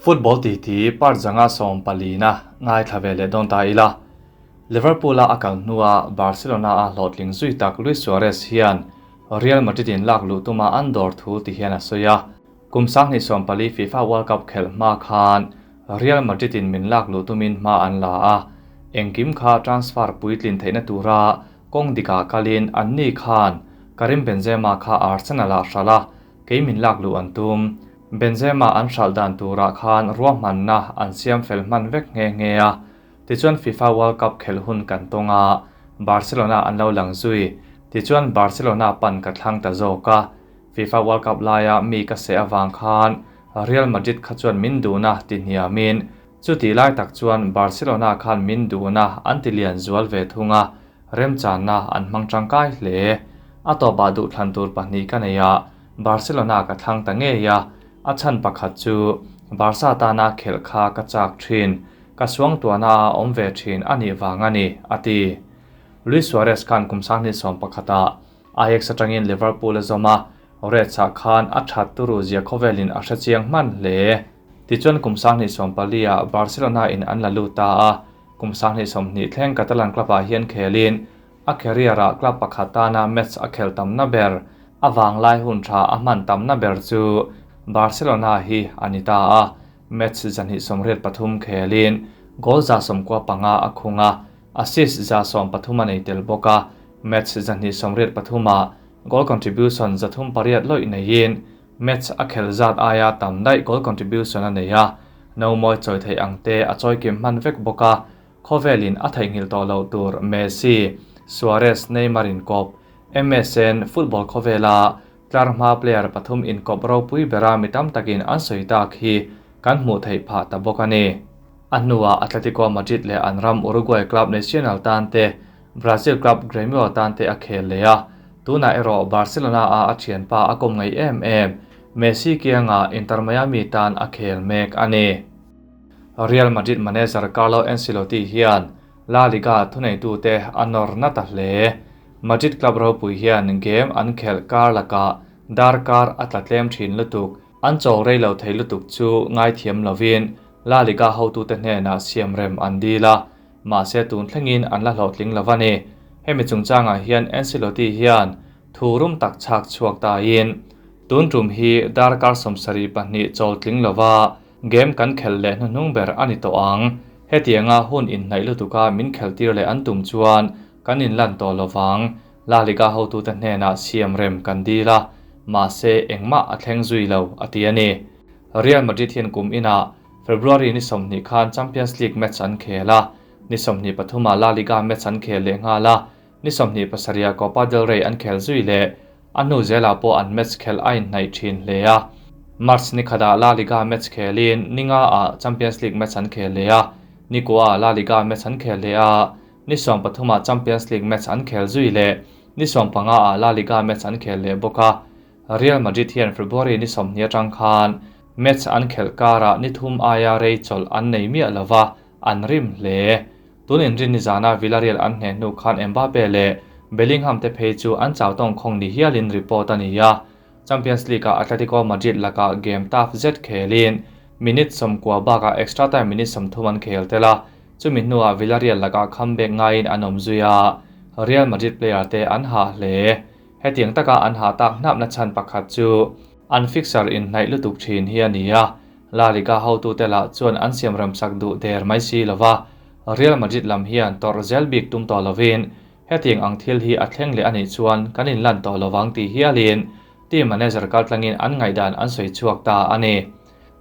Football titi part 114-na ngaithla ve leh dawn ta ila. Liverpool-a a kal hnua Barcelona-a hlawhtling zui tak Luis Suarez hian Real Madrid-in lak luh tuma an dawr thu ti hian a sawi a. Kum 2014 FIFA World Cup khelh hma khan Real Madrid-in min lak luh tumin hma an la a, engkim kha transfer puitlin theihna tura kawng dikah kalin anni khan Karim Benzema kha Arsenal-ah hralh a, kei min lak luh an tum. Benzema an hralh dan turah khan ruahmanna an siam fel hman vek nghe nghe a. Tichuan FIFA World Cup khelh hun kan tawng a, Barcelona an lo lang zui. Tichuan Barcelona pan ka thlang ta zawk a. FIFA World Cup laia mi ka seh avang khan Real Madrid kha chuan min duhna ti hniamin, chutih lai tak chuan Barcelona khan min duhna an ti lian zual ve thung a, remchanna an hmang tangkai hle. A tawpah duhthlan tur pahnih ka nei a, Barcelona ka thlang ta ngei a, a chhan pakhat chu Barca tana khelh kha ka chak thin. Ka suangtuahna a awm ve thin a nih vang a ni, a ti. Luis Suarez khan kum 2011 ah Ajax atangin Liverpool a zawm a, Reds ah khan a that turu zia khawvelin a hre chiang hman hle. Tichuan kum 2014 ah Barcelona in an la lut ta a, kum 2020 thleng Catalan club ah hian khelin a career ah club pakhat tana match a khel tamna ber a vanglai hun tha a hman tamna ber chu Barcelona hi a ni ta a. Match 283 khelin goal 95 a khung a, assist 113 a nei tel bawk a. Match 283 ah goal contribution 308 lawih neiin match a khel zat aia tam daih goal contribution a nei a, no mawi chawi theih ang te a chawi kim hman vek bawk a. Khawvelin a theihnghilh tawh loh tur Messi, Suarez, Neymar inkawp, MSN football khawvela Tlar hma player pathum inkawp ropui bera mi tam takin an sawi tak hi kan hmuh theih phah ta bawk a ni. A hnuah Atletico Madrid leh an ram Uruguay club Nacional tan te, Brazil club Gremio tan te a khel leh a, tunah erawh Barcelona a a thianpa a kawm ngei em em Messi kiangah Inter Miami tan a khel mek a ni. Real Madrid manager Carlo Ancelotti hian La Liga thuneitute a nawr na ta hle. Madrid club ropui hian game an khelh kar lakah darkar a tla tlem thin lutuk, an chawl rei lo thei lutuk chu ngaithiam lovin La Liga hotute hnenah siamrem an dil a, mahse tun thlengin an la hlawhtling lo a ni. Hemi chungchangah hian Ancelotti hian thu rum tak chhak chhuak tain, Tun tum hi darkar 72 chawl tling lova game kan khelh leh hnuhnung ber a ni tawh ang. Hetianga hun inhnaih lutuka min khelhtir leh an tum chuan kan inlan tawh lovang. La Liga hotute hnenah siamrem kan dil a, mahse engmah a thleng zui lo, a ti a ni. Real Madrid hian kum inah February ni 20 khan Champions League match an khel a, ni 23 ah La Liga match an khel leh nghal a, ni 27 ah Copa del Rey an khel zui leh. A hnu zelah pawh an match khelh a inhnaih thin hle a. March ni khatah La Liga match khelin ni nga ah Champions League match an khel leh a, ni kua ah La Liga match an khel leh a, ni 13 ah Champions League match an khel zui leh ni 15 ah La Liga match an khel leh bawk a. Real Madrid hian February ni 20 atang khan match an khelh karah ni thum aia rei chawlh an nei miah lova, an rim hle. Tun inrin ni zana Villarreal an hneh hnu khan Mbappe leh Bellingham te phei chu an chau tawng khawng ni hialin report a ni a. Champions League ah Atletico Madrid lakah game tough zet khelin minute 90 bakah extra time minute 30 an khel tel a, chumi hnuah Villarreal lakah comeback ngaiin an awm zui a, Real Madrid player te an hah hle. Hetiang taka an hah tak hnapna chhan pakhat chu an fixture inhnaih lutuk thin hi a ni a, La Liga hotute lah chuan an siamrem sak duh der mai si lova, Real Madrid lam hian tawrh zel bik tum tawh lovin hetiang ang thil hi a thleng leh a nih chuan kan inlan tawh lovang tih hialin team manager kaltlangin an ngaihdan an sawi chhuak ta a ni.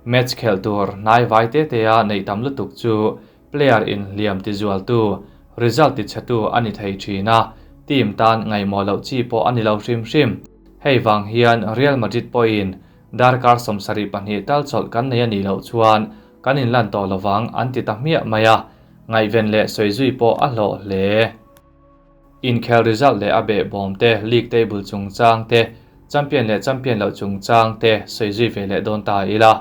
Match khelh tur hnai vai te tea neih tam lutuk chu player inhliam tizualtu, result tichhetu a ni thei thin a, team tan ngaihmawh loh chi pawh a ni lo hrim hrim. Hei vang hian Real Madrid pawhin darkar 72 tal chawlh kan nei a nih loh chuan kan inlan tawh lovang an ti ta hmiah mai a, ngaihven leh sawi zui pawh a hlawh hle. Inkhel result leh a behbawm te, league table chungchang te, champion leh champion loh chungchang te sawi zui ve leh dawn ta ila.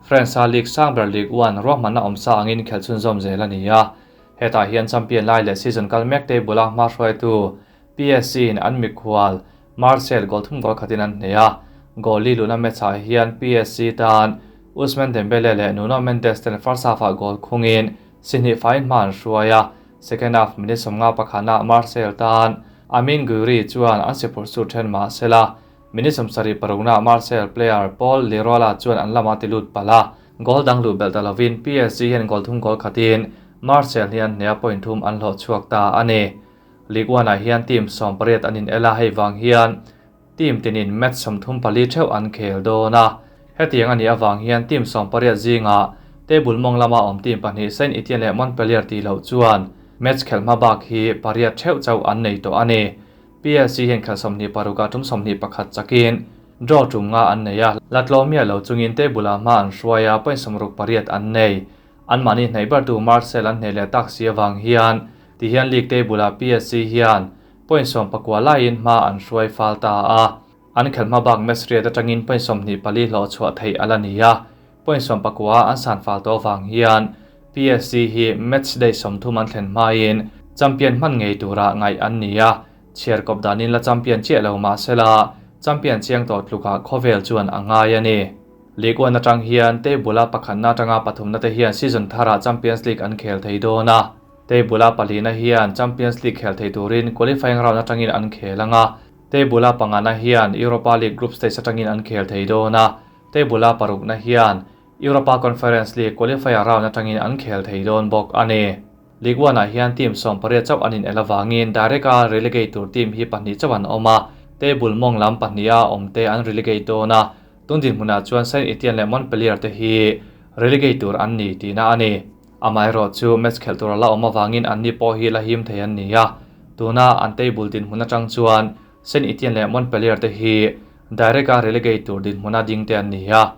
France-a league sang ber Ligue 1 ruahmanna awmsa angin khelh chhunzawm zel a ni a. Hetah hian champion lai leh season kal mek table-a hma hruaitu PSG-in an mikhual Marseille goal thum goal khatin an hneh a. Goal li luhna match-ah hian PSG tan Ousmane Dembele leh Nuno Mendes ten first half-ah goal khungin si hnih faiin hma an hruai a, second half minute 50 pakhatnaah Marseille tan Amine Gouiri chuan an si phurh sut then mah sela, minute 76naah Marseille player Paul Lirola chuan an lamah ti lut palh a, goal dang luh belh ta lovin PSG hian goal thum goal khatin Marseille hian hnea point thum an hlawh chhuak ta a ni. Ligue 1-ah hian team 18 an in el a, hei vang hian team tinin match 34 theuh an khel dawn a. Hetiang a nih avang hian team 18 zingah table mawng lama awm team pahnih Saint Etienne leh Montpellier tih loh chuan match khelh hma bak hi pariat theuh chauh an nei tawh a ni. PSG hian khelh 26 ah tum 21 chakin draw tum nga an nei a, la tlawm miah lo chungin table ah hma an hruai a, point 68 an nei. An mahni hnaih ber tu Marseille an hneh leh tak si avang hian tihian league table ah PSG hian point 19 laiin hma an hruai fal ta a. An khelh hma bak match riat atangin point 24 hlawh chhuah theih a la ni a. Point 19 an san fal tawh avang hian PSG hi match day 30 an thlen hmain champion hman ngei tura ngaih an ni a. Chhiar kawp danin la champion chiah lo mahsela champion chiang tawh tlukah khawvel chuan a ngai a ni. League 1 atang hian table-a pakhatna atanga pathumna te hian season tharah Champions League an khel thei dawn a. Table-a palina hian Champions League khel thei turin qualifying round atangin an khel anga. Table-a pangana hian Europa League group stage atangin an khel thei dawn a. Table-a parukna hian Europa Conference League qualifier round atangin an khel thei dawn bawk a ni. League 1-ah hian team 18 chauh an in el avangin direct-a relegate tur team hi pahnih chauh an awm a. Table mawng lam pahniha awmte an relegate dawn a. Tun dinhmunah chuan Saint Etienne leh Montpellier te hi relegate tur an ni tihna a ni. Amaherawh chu match khelh tur a la awm avangin anni pawh hi la him thei an ni a. Tuna an table dinhmun atang chuan Saint Etienne leh Montpellier te hi direct-a relegate tur dinhmuna ding te an ni a.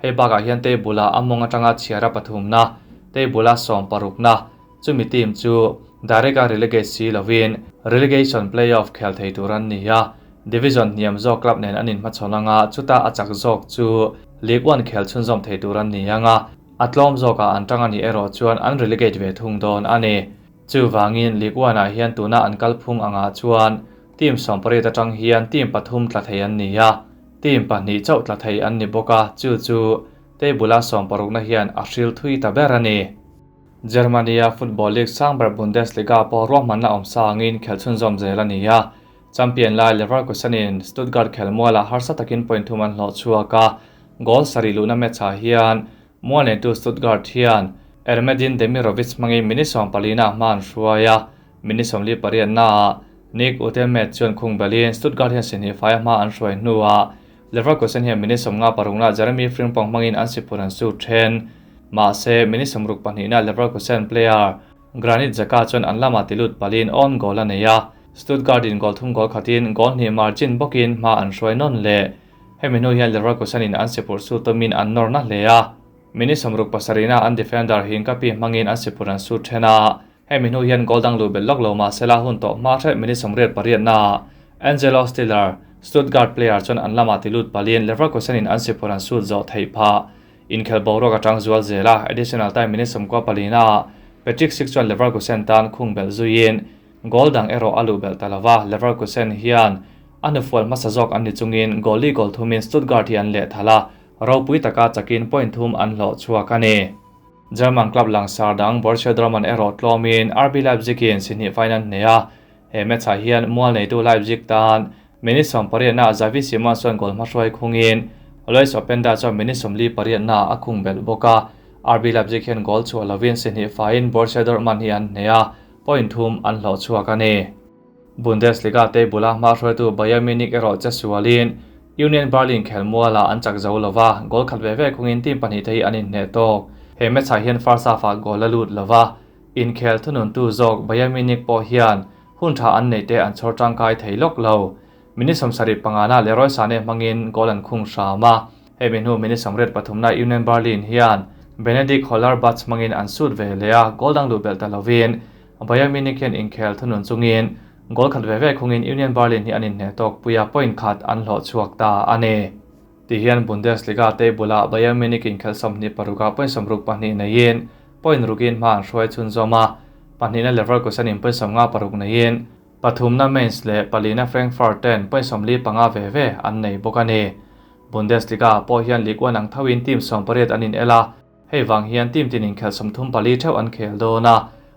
Hei bakah hian table-ah a mawng atanga chhiara pathumna, table-a 16na, chumi team chu direct-a relegate si lovin relegation play-off khel thei tur an ni a. Division hniam zawk club nen an inhmachhawn anga chuta a chak zawk chu League 1 khel chhunzawm thei tur an ni anga, a tlawm zawkah an tang a nih erawh chuan an relegate ve thung dawn a ni. Chuvangin League 1-ah hian tuna an kalphung angah chuan team 18 atang hian team pathum tla thei an ni a, team pahnih chauh tla thei an ni bawk a, chu chu table-a 16na hian a hril thui ta ber a ni. Germany-a football league sang ber Bundesliga pawh ruahmanna awm sangin khelh chhunzawm zel a ni a. Champion lai Leverkusen-in Stuttgart khelmualah harsa takin point thum an hlawh chhuak a, goal sarih luhna match-ah hian mual neitu Stuttgart hian Ermedin Demirovic hmangin minute 14-ah hma an hruai a, minute 48-naah Nick Utemet chuan khung belin Stuttgart hian si hnih faia hma an hruai hnuah Leverkusen hian minute 56-naah Jeremy Frimpong hmangin an si phur an sut then. Mahse, minute 62-naah Leverkusen player Granit Xhaka chuan an lamah ti lut palin own goal a nei a, Stuttgart-in goal thum goal khatin goal hnih margin bawkin hma an hruai nawn leh. Hemi hnu hian Leverkusen-in an si phurh sut tumin an nawr na hle a, minute 67-naah an defender Hincapi hmangin an si phur an sut then a, hemi hnu hian goal dang luh belh lawk lo mahsela hun tawh hma hreh minute 88-naah Angelo Stiller, Stuttgart player chuan an lamah ti lut palin Leverkusen-in an si phur an sut zawh theih phah. Inkhel boruak atang zual zel a, additional time minute 94-ah Patrick Schick chuan Leverkusen tan khung belh zuiin goal dang erawh a luh belh ta lova, Leverkusen hian a hnufual hmasa zawk an ni chungin goal li goal thumin Stuttgart hi an leh thal a, ropui taka chakin point thum an hlawh chhuak a ni. German club langsar dang Borussia Dortmund erawh tlawmin RB Leipzig-in si hnih final hneh a, he match-ah hian mual neitu Leipzig tan minute 18-ah Xavi Simons chuan goal hmahruai khungin Lois Openda chuan minute 48-naah a khung belh bawk a, RB Leipzig hian goal chhuah lovin si hnih faiin Borussia Dortmund hi an hneh a, point thum an hlawh chhuak a ni. Bundesliga table-a hmahruaitu Bayern Munich erawh che sualin Union Berlin khelmualah an chak zo lova, goal khat ve ve khungin team pahnih te hi an inhneh tawk. He match-ah hian first half-ah goal a lut lova, inkhel thununtu zawk Bayern Munich pawh hian hun tha an neih te an chhawr tangkai thei lawk lo. Minute 75-na Leroy Sane hmangin goal an khung hram a, hemi hnu minute 83-na Union Berlin hian Benedikt Hollerbach hmangin an sut ve leh a, goal dang luh belh ta lovin Bayern Munich hian inkhel thunun chungin goal khat ve ve khungin Union Berlin hi an inhneh tawk pui a, point khat an hlawh chhuak ta a ni. Tihian Bundesliga table-ah Bayern Munich inkhel 26-ah point 62 neiin point rukin hma an hruai chhunzawm a, pahnihna Leverkusen-in point 56 neiin pathumna Mainz leh palina Frankfurt ten point 45 ve ve an nei bawk a ni. Bundesliga ah pawh hian Ligue 1 ang thoin team 18 an in el a, hei vang hian team tin inkhelh 34 theuh an khel dawn a.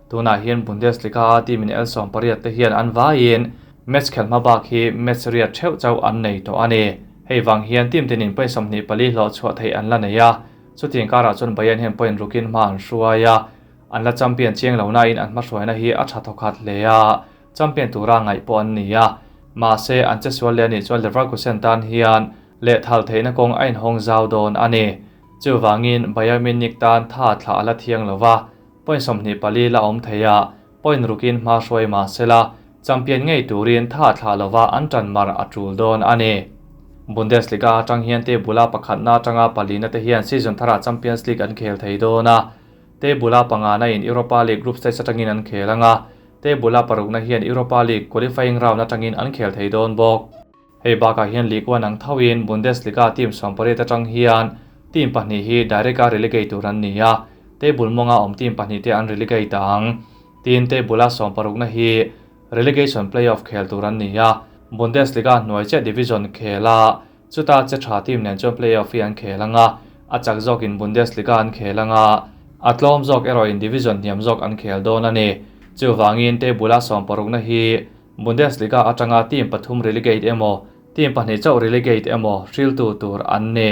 Tunah hian Bundesliga a team in el 18 te hian an vaiin match khelh hma bak hi match riat theuh chauh an nei tawh a ni. Hei vang hian team tin in point 24 hlawh chhuah theih an la nei a, chutiang karah chuan Bayern hian point rukin hma an hruai a, an la champion chiang lo nain an hmahruaina hi a tha thawkhat hle a, champion tura ngaih pawh an ni a. Mahse, an che sual leh anih chuan Leverkusen tan hian lehthal theihna kawng a inhawng zau dawn a ni. Chuvangin Bayern Munich tan tha thlah a la thiang lo va, point 24 la awm thei a, point rukin hma hruai mah sela, champion ngei turin tha thlah lova an tan mar a tul dawn a ni. Bundesliga atang hian table-a pakhatna atanga palina te hian season tharah Champions League an khel thei dawn a, table-a pangana in Europa League group stage atangin an khel anga, table-a parukna hian Europa League qualifying round atangin an khel thei dawn bawk. Hei bakah hian Ligue 1 ang thoin Bundesliga team 18 atang hian team pahnih hi direct-a relegate tur an ni a, table mawnga awm team pahnih te an relegate ang. Tin, table-a 16na hi relegation playoff khel tur an ni a, Bundesliga hnuai chiah division khel a, chuta che tha team nen chuan playoff hi an khel anga, a chak zawkin Bundesliga an khel anga, a tlawm zawk erawhin division hniam zawk an khel dawn a ni. Chuvangin table-a 16na hi Bundesliga atanga team pathum relegate emaw, team pahnih chauh relegate emaw hriltu tur an ni.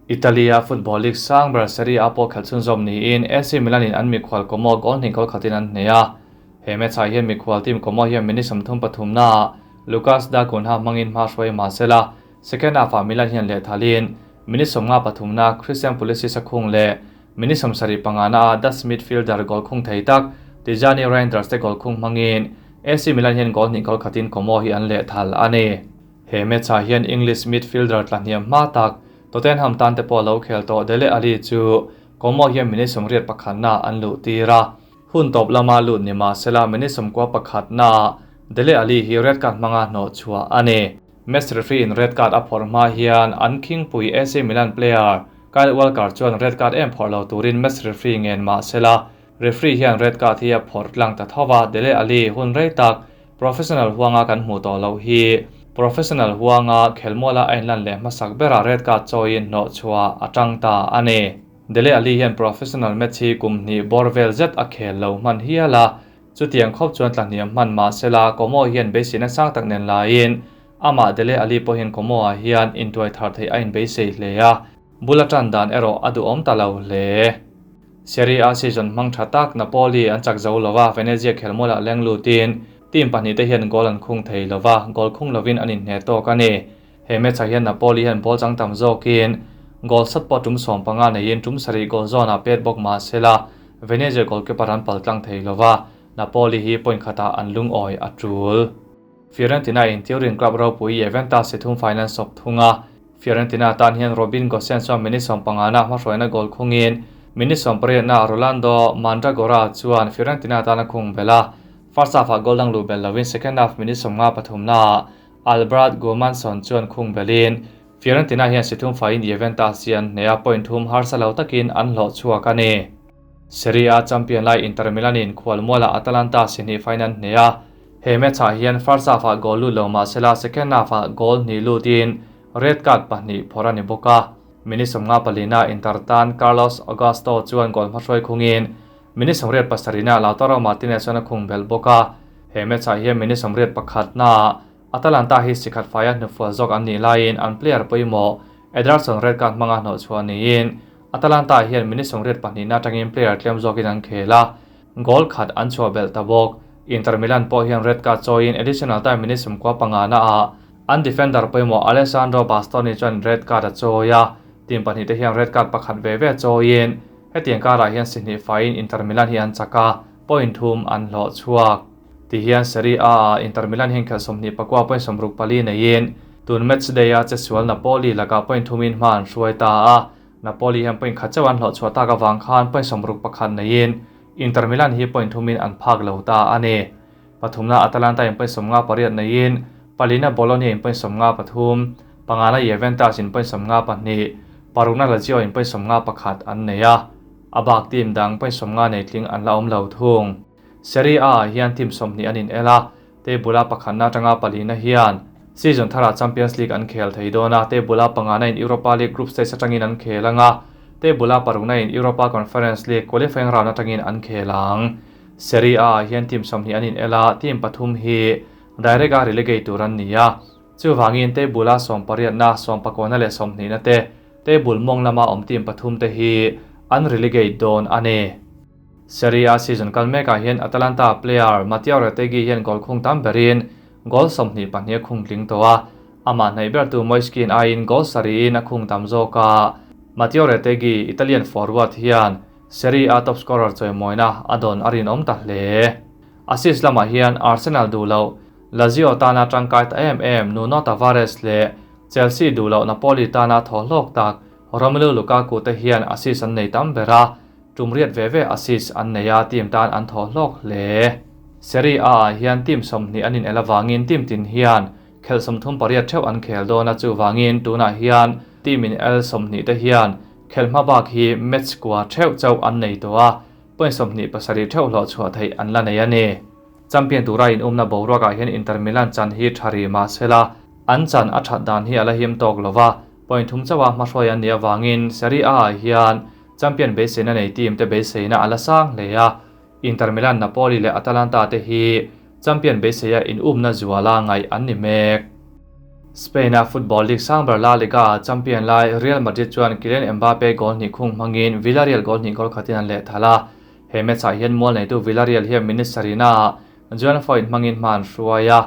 Italy-a football league sang ber Serie A pawh khelh chhunzawm niin AC Milan in an mikhual Como goal hnih goal khatin an hneh a. He match ah hian mikhual team Como hian minute 33 naah Lucas Da Cunha hmangin hma hruai mah sela, second half ah Milan hian lehthalin minute 53 na Christian Pulisic a khung leh minute 75 naah Dutch midfielder goal khung thei tak Tijjani Reijnders te goal khung hmangin AC Milan hian goal hnih goal khatin Como hi an lehthal a ni. He match ah hian English midfielder tlahniam hma tak Tottenham tan te pawh lo khel tawh Dele Alli chu Como hian minute 81 na an luh tir a. Hun tawp lama lut ni mah sela minute 91 na Dele Alli hi red card hmanga hnawh chhuah a ni. Match referee in red card a phawrh hma hian an khingpui AC Milan player Kyle Walker chuan red card em phawrh lo turin match referee ngen mah sela referee hian red card hi a phawrh tlang ta thova Dele Alli hun rei tak professional huanga kan hmu tawh loh hi professional huanga khelmuala a inlan leh hmasak berah red card chawiin hnawh chhuah a tang ta a ni. Dele Alli hian professional match hi kum hnih bawr vel zet a khel lo hman hial a, chutiang khawp chuan tlahniam hman mah sela Como hian beiseina sang tak nen laiin amah Dele Alli pawhin Como ah hian intuai thar theih a inbeisei hle a, bul atan dan erawh a duhawm ta lo hle. Serie A season hmang tha tak Napoli an chak zo lova, Venezia khelmualah leng lutin team pahnih te hian goal an khung thei lova, goal khung lovin an inhne tawk a ni. He match ah hian Napoli hian ball chang tam zawkin goal sat pawh tum 15 neiin tum sarih goal zawn ah pet bawk mah sela Venezia goalkeeper an paltlang thei lova, Napoli hi point khatah an lungawi a tul. Fiorentina in Turin club ropui Juventus si thum final sawp thung a, Fiorentina tan hian Robin Gosens chuan minute 15 na hmahruaina goal khungin minute 80 na Rolando Mandragora chuan Fiorentina tan a khung bel a, first half ah goal dang luh bel lovin second half minute 53 na Albert Gudmundsson chuan khung belin Fiorentina hian si thum faiin Juventus hian hneh a point thum harsa lo takin an hlawh chhuak a ni. Serie A champion lai Inter Milan in khualmuala Atalanta si hnih faiin an hneh a, he match ah hian first half ah goal lut lo mah sela second half ah goal hnih lutin red card pahnih phawrh a ni bawk a. Minute 54 na Inter tan Carlos Augusto chuan goal hmahruai khungin minute 87 na Lautaro Martinez chuan a khung bel bawk a, he match ah hian minute 81 na Atalanta hi sikhat faia hnufual zawk an nih laiin an player pawimawh Ederson red card hmanga hnawh chhuah niin Atalanta hian minute 82 na atangin player tlem zawkin an khel a, goal khat an chhuah belh ta bawk. Inter Milan pawh hian red card chawiin additional time minute 95 na ah an defender pawimawh Alessandro Bastoni chuan red card a chawi a, team pahnih te hian red card pakhat ve ve chawiin hetiang karah hian si hnih faiin Inter Milan hi an chak a, point thum an hlawh chhuak. Ti hian Serie A ah Inter Milan hian khelh 24 point 64 neiin tun match day a che sual Napoli lakah point thumin hma an hruai ta a, Napoli hian point khat chauh an hlawh chhuah tak awang khan point 61 neiin Inter Milan hi point thumin an phak lo ta a ni. Pathumna Atalanta in point 58 neiin palina Bologna in point 53, pangana Juventus in point 52, parukna Lazio in point 51 an nei a, a bak team dang point 50 nei tling an la awm lo thung. Serie A ah hian team 20 an in el a, table a pakhatna atanga palina hian Season tharah Champions League an khel thei dawn a, table-a pangana in Europa League group stage atangin an khel ang a, table-a parukna in Europa Conference League qualifying round atangin an khel ang. Serie A ah hian team 20 an in el a, team pathum hi direct-a relegate tur an ni a. Chuvangin table-a sawmpariatna, sawmpakawna leh sawmhnihna te table mawng lama awm team pathum te hi an relegate dawn a ni. Serie A season kal mekah hian Atalanta player Matteo Retegui hian goal khung tam berin goal 22 a khung tling tawh a, amah hnaih bertu Moise Kean aiin goal sarihin a khung tam zawk a. Matteo Retegui, Italian forward hian Serie A top scorer chawimawina a dawn a rinawm ta hle. Assist lamah hian Arsenal duh loh Lazio tana tangkai ta em em Nuno Tavares leh Chelsea duh loh Napoli tana thaw hlawk tak Romelu Lukaku te hian assist an nei tam ber a, tum riat ve ve assist an nei a, team tan an thaw hlawk hle. Serie A ah hian team 20 an inel avangin team tin hian khelh 38 theuh an khel dawn a, chuvangin tunah hian team in el 20 te hian khelh hma bak hi match kua theuh chauh an nei tawh a, point 27 theuh hlawh chhuah theih an la nei a ni. Champion tura in umna boruakah hian Inter Milan chan hi tha ri mah sela, an chan a that dan hi a la him tawk lova, point thum chauha hmahruai an nih avangin Serie A ah hian champion beiseina nei team te beiseina a la sang hle a, Inter Milan, Napoli leh Atalanta te hi champion beiseia in umna zuala ngaih an ni mek. Spain-a football league sang ber La Liga ah champion lai Real Madrid chuan Kylian Mbappe goal hnih khung hmangin Villarreal goal hnih goal khatin an lehthal a. He match ah hian mual neitu Villarreal hian minute sarihna ah Juan Foyth hmangin hma an hruai a.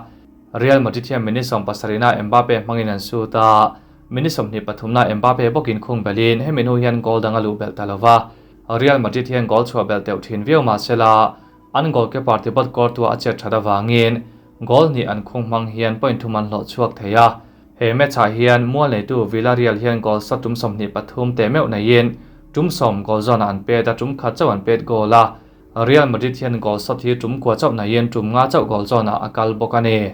Real Madrid hian minute 70 ah Mbappe hmangin an shoot a. Minute 23 ah Mbappe bawkin khung belhin hemi hnu hian goal dang a luh belh ta lova. Real Madrid hian goal chhuah belh teuh thin viau mahsela an goalkeeper Thibaut Courtois a chet that avangin goal hnih an khung hmang hian point thum an hlawh chhuak thei a. He match ah hian mual neitu Villarreal hian goal shot tum 23 te meuh neiin tum 10 goal zawn ah an pet a, tum khat chauh an pet goal a. Real Madrid hian goal shot hi tum kua chauh neiin tum nga chauh goal zawn ah a kal bawk a ni.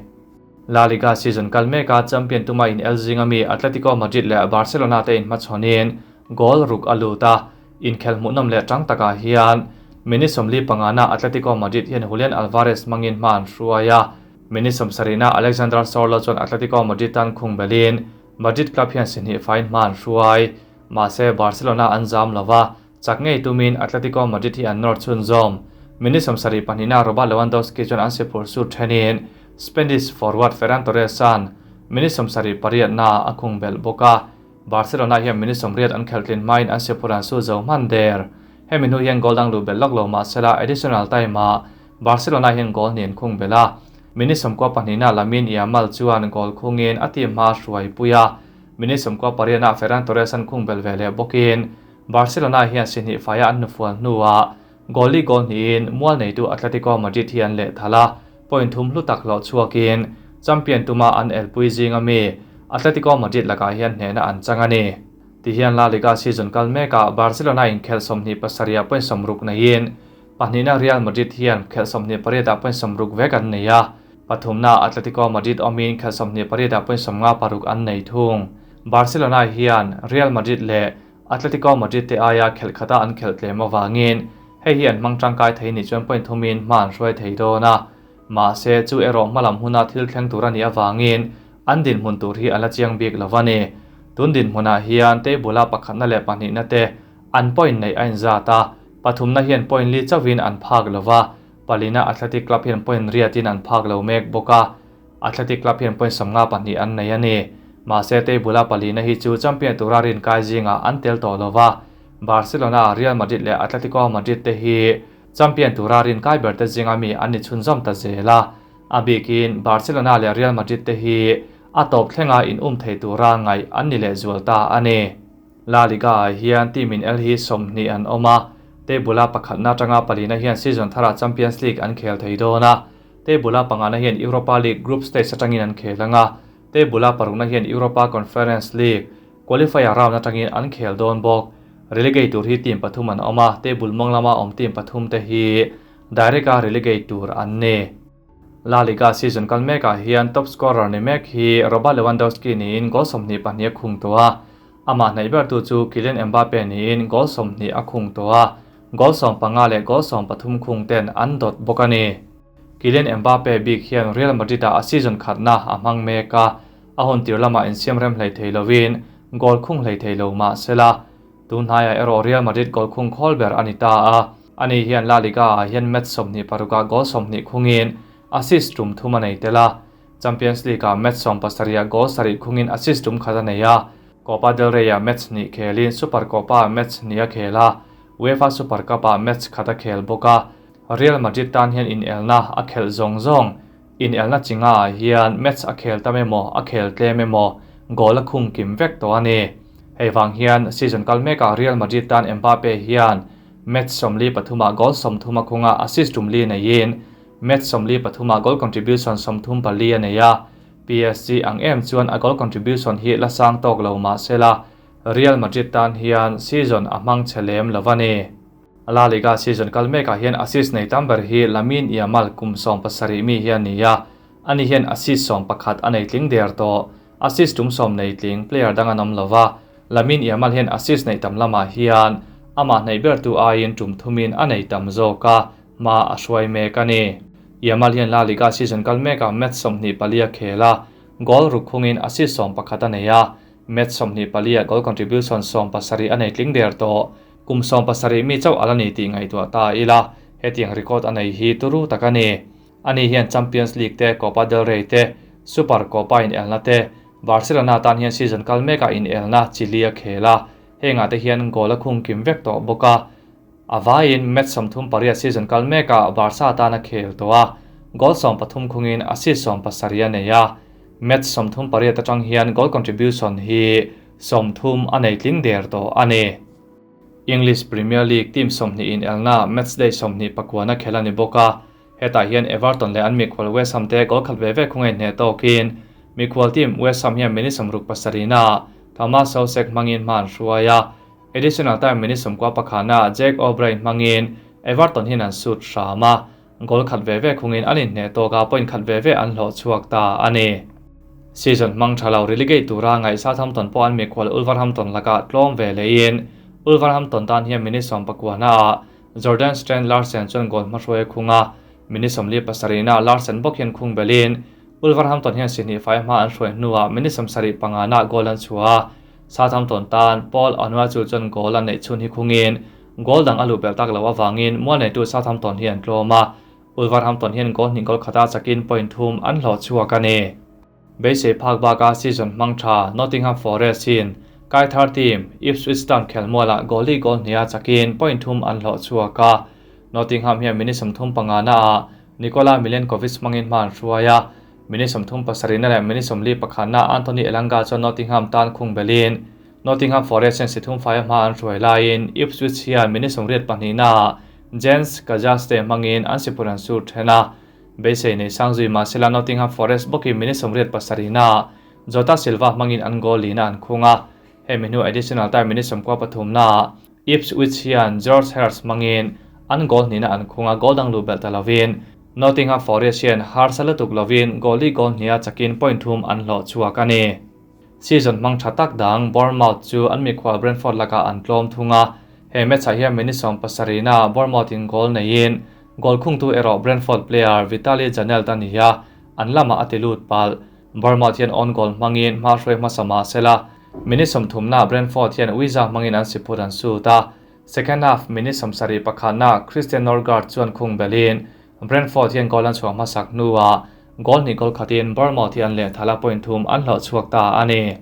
La Liga season kal meka champion tuma in el zinga mi Atletico Madrid leh Barcelona te in hmachhawnin goal ruk a lut a, inkhel hmuhnawm leh tang takah hian minute 45 na Atletico Madrid hian Julian Alvarez hmangin hma an hruai a, minute 70 na Alexander Sorloth chuan Atletico Madrid tan khung belin Madrid club hian si hnih faiin hma an hruai. Mahse Barcelona an zam lova, chak ngei tumin Atletico Madrid hi an nawr chhunzawm. Minute 72 na Robert Lewandowski chuan an siphur sut thenin Spanish forward Ferran Torres an minute 78 na a khung belh bawk a. Barcelona hian minute 80 an khelh tlin hmain an siphur an su zo hman der. Hemi hnu hian goal dang luh belh lawk lo mahsela additional time ah Barcelona hian goal hnih an khung belh a. Minute 92 na Lamine Yamal chuan goal khungin a team hma hruai pui a. Minute 98 ah Ferran Torres an khung belh ve leh bawkin Barcelona hian si hnih faia an hnufual hnuah goal li goal hnihin mual neitu Atletico Madrid hi an lehthal a, point thum hlu tak hlawh chhuakin champion tuma an elpui zinga mi Atletico Madrid lakah hian hnehna an chang a ni. Tihian La Liga season kal mekah Barcelona in khelh 27 ah point 60 neiin pahnihna Real Madrid hian khelh 28 ah point 60 vek an nei a, pathumna Atletico Madrid awmin khelh 28 ah point 56 an nei thung. Barcelona hian Real Madrid leh Atletico Madrid te aia khelh khata an khelh tlem avangin hei hi an hmang tangkai thei nih chuan point thumin hma an hruai thei dawn a. Mahse chu erawh hmalam huna thil thleng tur a nih avangin an dinhmun tur hi a la chiang bik lo a ni. Tun dinhmunah hian table-a pakhatna leh pahnihna te an point neih a inzat a, pathumna hian point li chauhin an phak lo va, palina Athletic Club hian point riatin an phak lo mek bawk a. Athletic Club hian point 52 an nei a ni. Mahse table-a palina hi chu champion tura rinkai zingah an tel tawh lo va, Barcelona, Real Madrid leh Atletico Madrid te hi champion tura rinkai ber te zinga mi an ni chhunzawm ta zel a. A bikin Barcelona leh Real Madrid te hi a tawp thlenga in um thei tura ngaih an ni leh zual ta a ni. La Liga ah hian team in el hi 20 an awm a, table-a pakhatna atanga palina hian season tharah Champions League an khel thei dawn a. Table-a pangana hian Europa League group stage atangin an khel anga, table-a parukna hian Europa Conference League qualifier round atangin an khel dawn bawk. Relegate tur hi team pathum an awm a, table mawng lama awm team pathum te hi direct-a relegate tur an ni. La Liga season kal mekah hian top scorer ni mek hi Robert Lewandowski niin goal 22 a khung tawh a, amah hnaih bertu chu Kylian Mbappe niin goal 20 a khung tawh a, goal 15 leh goal 13 khung ten an dawt bawk a ni. Kylian Mbappe bik hian Real Madrid-ah a season khatna a hmang mek a. A hun tir lamah insiam rem hlei thei lovin goal khung hlei thei lo mah sela, tun hnaiah erawh Real Madrid goal khung khawl ber a ni ta a. Ani hian La Liga-ah hian match 26 ah goal 20 khungin assist tum thum a nei tel a. Champions League-ah match 17 ah goal 7 khungin assist tum khat a nei a. Copa del Rey-ah match hnih khelin Super Copa-ah match hnih a khel a, UEFA Super Cup-ah match khat a khel bawk a. Real Madrid tan hian inelna a khelh zawng zawng. Inelna chi ngaah hian match a khel tam emaw a khel tlem emaw goal a khung kim vek tawh a ni. Hei vang hian season kal mekah Real Madrid tan Mbappe hian match 43 ah goal 30 a khung a, assist tum li neiin match 43 ah goal contribution 34 a nei a. PSG ang em chuan a goal contribution hi la sang tawk lo mah sela Real Madrid tan hian season a hmang chhe lem lo a ni. La Liga season kal mekah hian assist nei tam ber hi Lamine Yamal kum 17 mi hi a ni a, ani hian assist 11 a nei tling der tawh. Assist tum 10 nei tling player dang an awm lo va, Lamine Yamal hian assist nei tam lamah hian amah hnaih ber tu aiin tum thumin a nei tam zawk a, hma a hruai mek a ni. Yamal hian La Liga season kal mekah match 24 a khel a, goal ruk khungin assist 11 a nei a, match 24 ah goal contribution 70 a nei tling der tawh. Kum 17 mi chauh a la ni tih ngaihtuah ta ila, hetiang record a nei hi turu tak a ni. Ani hian Champions League te, Copa del Rey te, Super Copa inelna te, Barcelona tan hian season kal mekah inelna chi li a khel a, hengah te hian goal a khung kim vek tawh bawk a. A vaiin match 38 season kal mekah Barca tan a khel tawh a, goal 13 khungin assist 17 a nei a. Match 38 atang hian goal contribution hi 30 a nei tling der tawh a ni. English Premier League team 20 inelna matchday 29 a khel a ni bawk a. Hetah hian Everton leh an mikhual West Ham te goal khat ve ve khunga inhneh tawkin mikhual team West Ham hian minute 67 ah Thomas Soucek hmangin hma an hruai a. Additional time minute 94 ah Jack O'Brien hmangin Everton hian an sut hram a. Goal khat ve ve khungin an inhneh tawk a, point khat ve ve an hlawh chhuak ta a ni. Season hmang tha lo relegate tura ngaih Southampton pawh an mikhual Wolverhampton lakah tlawm ve lehin Wolverhampton tan hian minute 19 ah Jordan Strand Larsen chuan goal hmahruai a khung a, minute 47 ah Larsen bawk hian khung belin Wolverhampton hian si hnih fai hma an hruai hnuah minute 75 ah goal an chhuah a. Southampton tan Paul Onuachu chuan goal a neih chhun hi khungin goal dang a luh belh tak loh avangin mual neitu Southampton hi an tlawm a, Wolverhampton hian goal hnih goal khata chakin point thum an hlawh chhuak a ni. Beisei phak baka season hmang tha Nottingham Forest in Kaithar team Ipswich Town khelmualah goal li goal hniha chakin point thum an hlawh chhuak a. Nottingham hian minute 35 na ah Nikola Milenkovic hmangin hma an hruai a, minute 37 na leh minute 41 na Anthony Elanga chuan Nottingham tan khung belin Nottingham Forest hian si thum fai a hma an hruai laiin Ipswich hian minute 82 na ah Jens Cajuste hmangin an sipur an sur then a. Beisei nei sang zui mahsela Nottingham Forest bawkin minute 87 na ah Jota Silva hmangin an goal lina an khung a. Hemi hnu additional time minute 93 na ah Ipswich hian George Hurst hmangin an goal hnihna an khung a, goal dang luh belh ta lovin Nottingham Forest hian harsa lutuk lovin goal li goal hniha chakin point thum an hlawh chhuak a ni. Season hmang tha tak dang Bournemouth chu an mikhual Brentford lakah an tlawm thung a, he match ah hian minute 70 na Bournemouth in goal neiin goal khungtu erawh Brentford player Vitaly Janelt a ni a, an lamah a ti lut palh. Bournemouth hian own goal hmangin hma hruai hmasa mah sela minute 30 na Brentford hian Wiza hmangin an siput an sut a. Second half minute 71 na Christian Norgaard chuan khung belin Brentford hian goal an chhuah hmasak hnuah goal hnih goal khatin Bournemouth hi an leh thala point thum an hlawh chhuak ta a ni.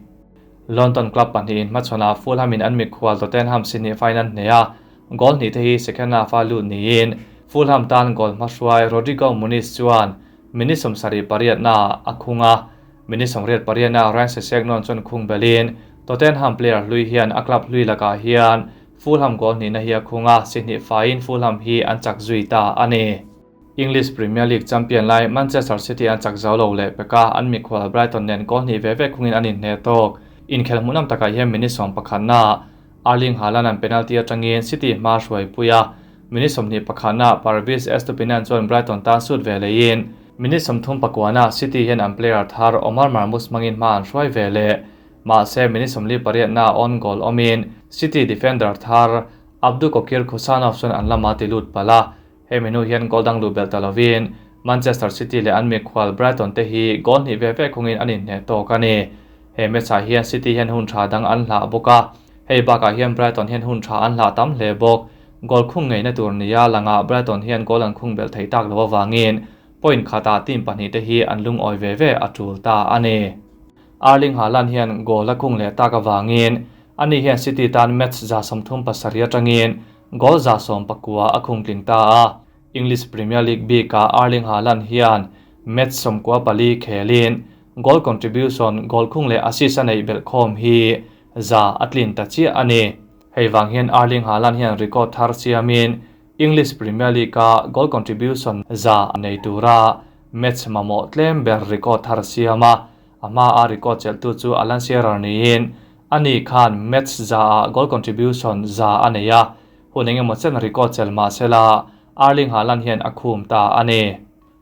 London club pahnihin hmachhawnah Fulham in an mikhual Tottenham si hnih final hne a, goal hnih te hi second half a lut niin Fulham tan goal hmahruai Rodrigo Muniz chuan minute 78 na a khung a, minute 88 na Ryan Sessegnon chuan khung belin Tottenham player hlui hian a club hlui lakah hian Fulham goal hnihna hi a khung a, si hnih faiin Fulham hi an chak zui ta a ni. English Premier League champion lai Manchester City an chak zo lo leh peka an mikhual Brighton nen goal hnih ve ve khungin an inhne tawk. Inkhel hmuhnawm takah hian minute 11 na Erling Haaland an penalty atangin City hma hruai pui a, minute 21 na Pervis Estupinan chuan Brighton tan sut ve leiin minute 39 na City hian an player thar Omar Marmoush hmangin hma an hruai ve leh. Mahse minute 48 na on goal awmin City defender thar Abdukokir Khusanov chuan an lama ti lut pala. Hemi hnu hian goal dang luh belh ta lovin Manchester City leh an mikhual Brighton te hi goal hnih ve ve khungin an inhneh tawk a ni. He match-ah hian City hian hun tha dang an hlah bawk a, hei bakah hian Brighton hian hun tha an hlah tam hle bawk. Goal khung ngeina tur nia langah Brighton hian goal an khung belh thei tak lo avangin point khatah team pahnihte hi an lungawi ve ve a tul ta a ni. Erling Haaland hian goal a khung leh tak avangin ani hian City tan match 37 atangin goal 19 a khung tling ta a. English Premier League bikah Erling Haaland hian match 14 khelin goal contribution, goal khung leh assist a neih belh khawm hi 100 a tlin ta chiah a ni. Hei vang hian Erling Haaland hian record thar siamin English Premier League-a goal contribution 100 nei tura match mamawh tlem ber record thar siama a hma a record chelhtu chu Alan Shearer niin ani khan match 100-ah goal contribution 100 a nei a, hun engemaw chen record chel mahsela Erling Haaland hian a khum ta a ni.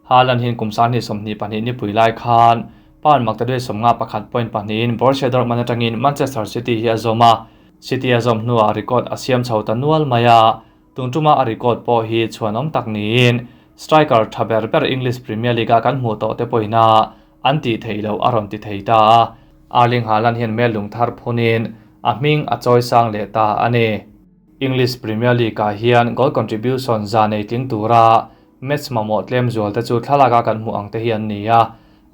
Haaland hian kum 2022 ni pui lai khan pound 551.2 in Borussia Dortmund atangin Manchester City hi a zawm a, City a zawm hnuah record a siam chho ta nual mai a, tungtuma a record pawh hi chhuanawm tak niin striker tha ber ber English Premier League-a kan hmuh tawh te pawhina an tih theih loh a rawn ti thei ta a. Erling Haaland hian mel lung thar phunin a hming a chawi sang leh ta a ni. English Premier League-ah hian goal contribution 100 nei tling tura match mamawh tlem zual te chu thlalaka kan hmuh ang te hi an ni a.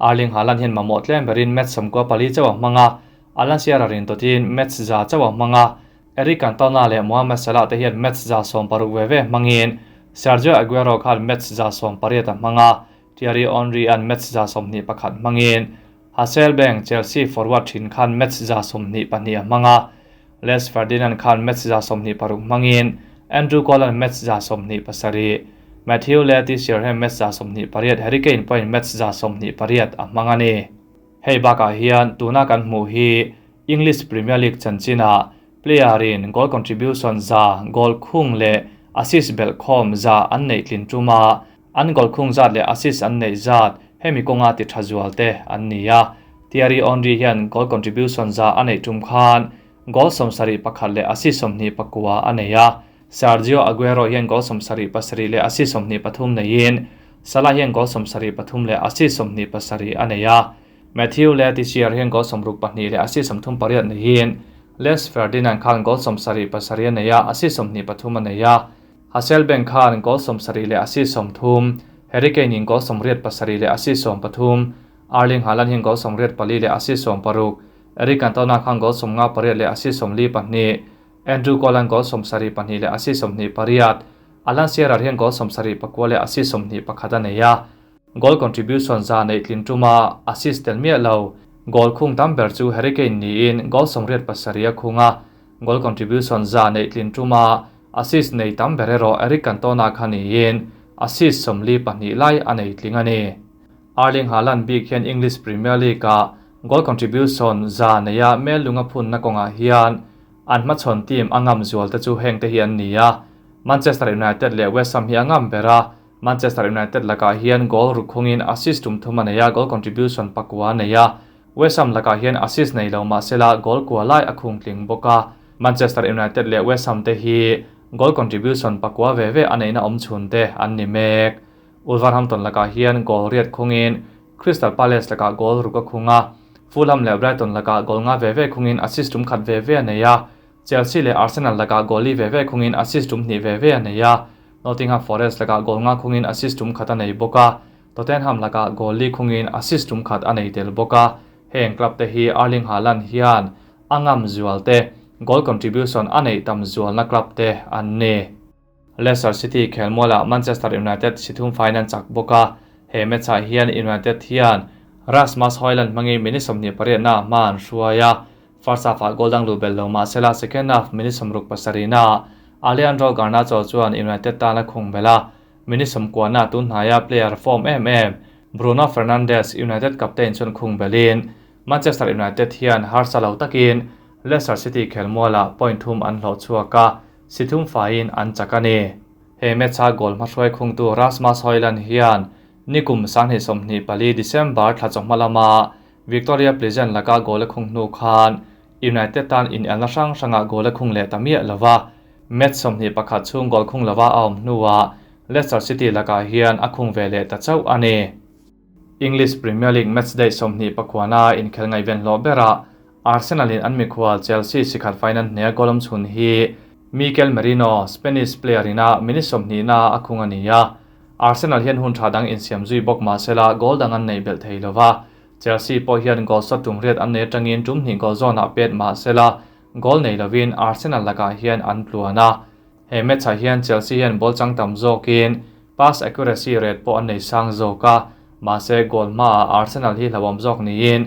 Erling Haaland hian mamawh tlem berin match 94 chauh a hmang a, Alan Shearer in tawtin match 100 chauh a hmang a, Eric Cantona leh Mohamed Salah te hian match 160 ve ve hmangin Sergio Aguero khan match 180 a hmang a, Thierry Henry an match 21 hmangin Hasselbaink Chelsea forward thin khan match 22 a hmang a, Les Ferdinand khan match 26 hmangin Andrew Cole an match 27, Matthew Le Tissier hian match 28, Harry Kane pawhin match 28 a hmang a ni. Hei bakah hian tuna kan hmuh hi English Premier League chanchina player-in goal contribution 100, goal khung leh assist belh khawm 100 an neih tlin tuma an goal khung zat leh assist an neih zat hemi kawnga ti tha zual te an ni a. Thierry Henry hian goal contribution 100 a neih tum khan goal 71 leh assist 29 a nei a. Sergio Aguero hian goal 77 leh assist 23 neiin Salah hian goal 73 leh assist 27 a nei a. Matthew Le Tissier hian goal 62 leh assist 38 neiin Les Ferdinand khan goal 77 a nei a, assist 23 a nei a. Hasselbaink khan goal 70 leh assist 30, Harry Kane in goal 87 leh assist 13, Erling Haaland hian goal 84 leh assist 16, Eric Cantona khan goal 58 leh assist 42, Andrew Cole an goal 72 leh assist 28, Alan Shearer hian goal 74 leh assist 21 a nei a. Goal contribution 100 nei tlin tuma assist tel miah lo, goal khung tam ber chu Harry Kane niin goal 87 a khung a, goal contribution 100 nei tlin tuma assist nei tam ber erawh Eric Cantona khan niin assist 42 lai a nei tling a ni. Erling Haaland bik hian English Premier League-ah goal contribution 100 neia mel lunga phunna kawngah hian an hmachhawn team a ngam zual te chu heng te hi an ni a. Manchester United leh West Ham hi a ngam ber a, Manchester United lakah hian goal ruk khungin assist tum thum a nei a, goal contribution 9 a nei a. West Ham lakah hian assist nei lo mahsela goal kua lai a khung tling bawk a. Manchester United leh West Ham te hi goal contribution 9 ve ve a neihna awm chhun te an ni mek. Wolverhampton lakah hian goal riat khungin Crystal Palace lakah goal ruk a khung a, Fulham leh Brighton lakah goal nga ve ve khungin assist tum khat ve ve a nei a, Chelsea leh Arsenal lakah goal li ve ve khungin assist tum hnih ve ve a nei a, Nottingham Forest lakah goal nga khungin assist tum khat a nei bawk a, Tottenham lakah goal li khungin assist tum khat a nei tel bawk a. Heng club te hi Erling Haaland hian a ngam zual te, goal contribution a neih tam zualna club te an ni. Leicester City khelmualah Manchester United sithum final chak bawk a, he match-ah hian United hian Rasmus Højlund hmangin minute 28 na hma an hruai a, first half-ah goal dang lu bel lo mahsela second half minute 67 na Alejandro Garnacho chuan United tan a khung bel a, minute 90 na tun hnaia player form em em Bruno Fernandes United captain chuan khung belin Manchester United hian harsa lo takin Leicester City khelmualah point thum an hlawh chhuak a, sithum faiin an chak a ni. He match-a goal hmahruai khungtu Rasmus Højlund hian nikum 2024 December thla chawhma lama Victoria Pleasant laka goal a khung hnu khan United tan in elna hrang hranga goal a khung leh ta miah lova, match 21 chhung goal khung lova a awm hnuah Leicester City lakah hian a khung ve leh ta chauh a ni. English Premier League matchday 29 a inkhel ngaihven hlawh berah Arsenal in an mikhual Chelsea sikhat fainan hneh a goal awm chhun hi Mikel Merino, Spanish player ina minute 20 na a khung a ni a. Arsenal hian hun tha dang insiam zui bawk mahsela goal dang an nei belh thei lova. Chelsea pawh hian goal shot tum riat an nei atangin tum hnih goal zawnah pet mahsela goal nei lovin Arsenal lakah hian an tluan a. He match ah hian Chelsea hian ball chang tam zawkin pass accuracy rate pawh an nei sang zawk a, mahse goal hmaah Arsenal hi hlauhawm zawk niin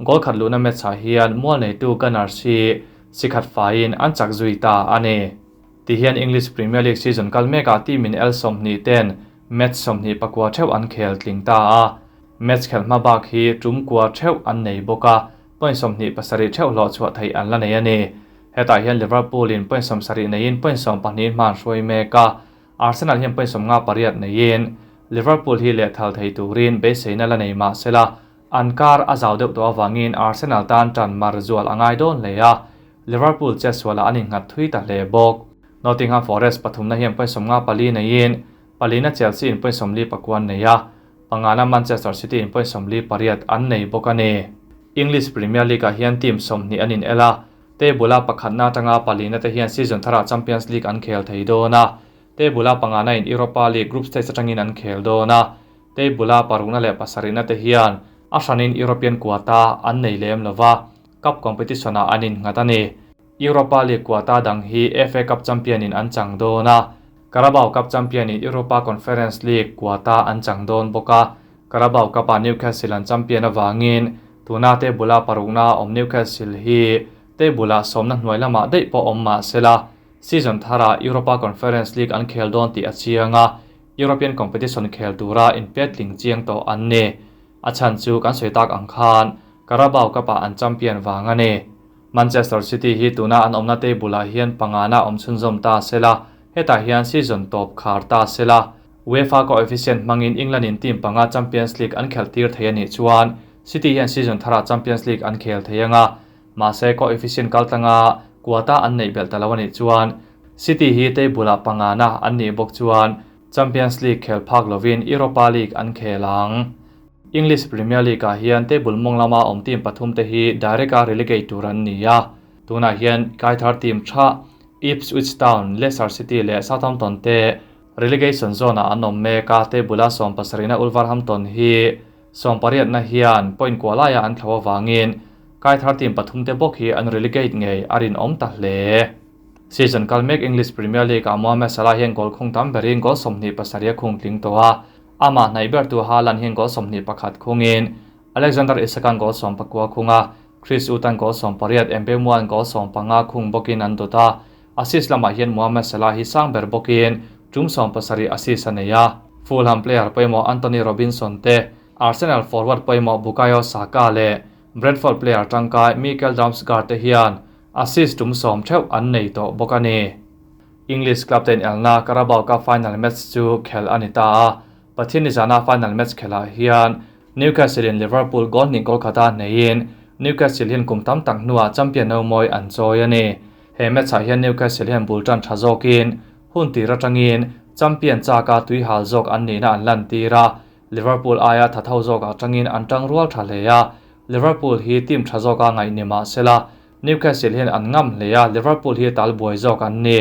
goal khat luhna match ah hian mual neitu Gunners hi sikhat faiin an chak zui ta a ni. Ti hian English Premier League season kal mekah team in el 20 ten match 29 theuh an khel tling ta a. Match khelh hma bak hi tum kua theuh an nei bawk a, point 27 theuh hlawh chhuah theih an la nei a ni. Hetah hian Liverpool in point 70 neiin point 12 hman hruai mek a, Arsenal hian point 58 neiin Liverpool hi leh thal thei turin beiseina la nei mahsela an kar a zau deuh tawh awangin Arsenal tan tan mar zual angai dawn hle a, Liverpool che suala an innghat thui ta hle bawk. Nottingham Forest pathumna hian point 54 neiin palina Chelsea in point 44 nei a, pangana Manchester City in point 48 an nei bawk a ni. English Premier League ah hian team 20 an in ela, table-a pakhatna atanga palina te hian season thara Champions League an khel thei dawn a, table-a pangana in Europa League group stage atangin an khel dawn a, table-a parukna leh pasarihna te hian a hranin European quota an nei lem lova, cup competition ah an innghat a ni. Europa League quota dang hi FA Cup champion in an chang dawn a, Carabao Cup champion in Europa Conference League quota an chang dawn bawk a, Carabao Cup ah Newcastle an champion awangin tuna table-a parukna awm Newcastle hi table-a sawmna hnuai lamah daih pawh awm mahsela season thara Europa Conference League an khel dawn tih a chiang a, European competition khel tura inpetling chiang tawh an ni. A chan chu kan sawi tak ang khan Carabao Cup ah an champion wang a ni. Manchester City hi tuna an awmna table ah hian pangana awm chhunzawm ta sela, hetah hian season tawp khar ta sela. UEFA coefficient hmangin England in team panga Champions League an khelh tir thei ani chuan City hian season thara Champions League an khel thei anga, mahse coefficient kaltlanga quota an nei belh ta lo ani chuan City hi table ah pangana an ni bawk chuan Champions League khel phak lovin Europa League an khel ang. English Premier League ah hian table mawng lama awm team pathum te hi direct a relegate tur an ni a, tunah hian kaithar team tha Ipswich Town, Leicester City leh Southampton te relegation zone ah an awm mek a, table a 17 na Wolverhampton hi 18 na hian point kwalaya an thlo awangin kaithar team pathum te bawk hi an relegate ngei a rin awm ta hle. Season kal mek English Premier League ah Mohamed Salah hian goal khung tam berin goal 27 a khung tling tawh a, ama hnai ber tu Haaland hian goal 21 khungin Alexander Isak an goal 19 khunga, Chris Wood an goal 18, Mbeumo an goal 15 khung bawkin an dawt a, assist lamah hian Mohamed Salah hi sang ber bawkin tum 17 assist a nei a. Fulham player pawimawh Anthony Robinson te, Arsenal forward pawimawh Bukayo Saka leh Brentford player tangkai Mikel Damsgaard te hian assist tum 10 theuh an nei tawh bawk a ni. English club ten elna Carabao Cup final match chu khel ani ta a, Pathian ni zana final match khelah hian Newcastle in Liverpool goal hnih goal khata neiin Newcastle hian kum tam tak hnuah champion no mawi an chawi a ni. He match ah hian Newcastle hian bul tan tha zawkin hun tir atangin champion chaka tui hal zawk an nihna an lan tir a, Liverpool aia tha tho zawk atangin an tang rual tha hle a, Liverpool hi team tha zawk a ngaih ni mahsela Newcastle hian an ngam hle a, Liverpool hi tal buai zawk an ni.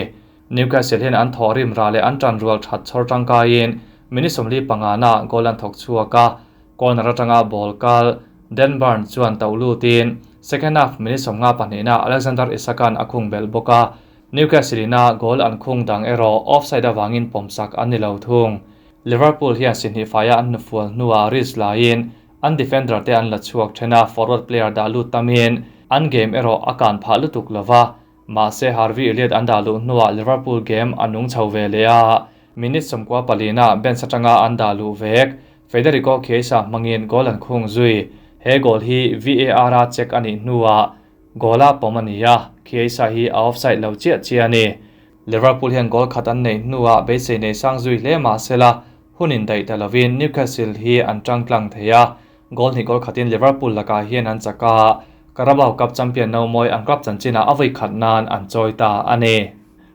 Newcastle hian an thaw rim ra leh an tan rual that chhawr tangkaiin minute 45 na goal an thawk chhuak a, corner atanga ball kal Dan Burn chuan to lutin second half minute 52 na Alexander Isak an a khung bel bawk a, Newcastle ina goal an khung dang erawh offside awangin pawmsak an ni lo thung. Liverpool hian sihnih faia an nufual hnuah Rhys laiin an defender te an la chhuak thena, forward player dah lut tamin an game erawh a kan phah lutuk lova, mahse Harvey Elliott an dah luh hnuah Liverpool game a nung chho ve le a, minute 14 na bench atanga an dah luh vek Federico Chiesa hmangin goal an khung zui. He goal hi VAR a check ani hnuah goal a pawm ani a, Chiesa hi a offside lo chiah chiah ani. Liverpool hian goal khat an nei hnuah beisei nei sang zui hle mahsela hunin daih ta lovin Newcastle hi an tang tlang thei a, goal hnih goal khatin Liverpool lakah hian an chaka, Carabao Cup champion no mawi an club chanchina a vui khat nan an chawi ta ani.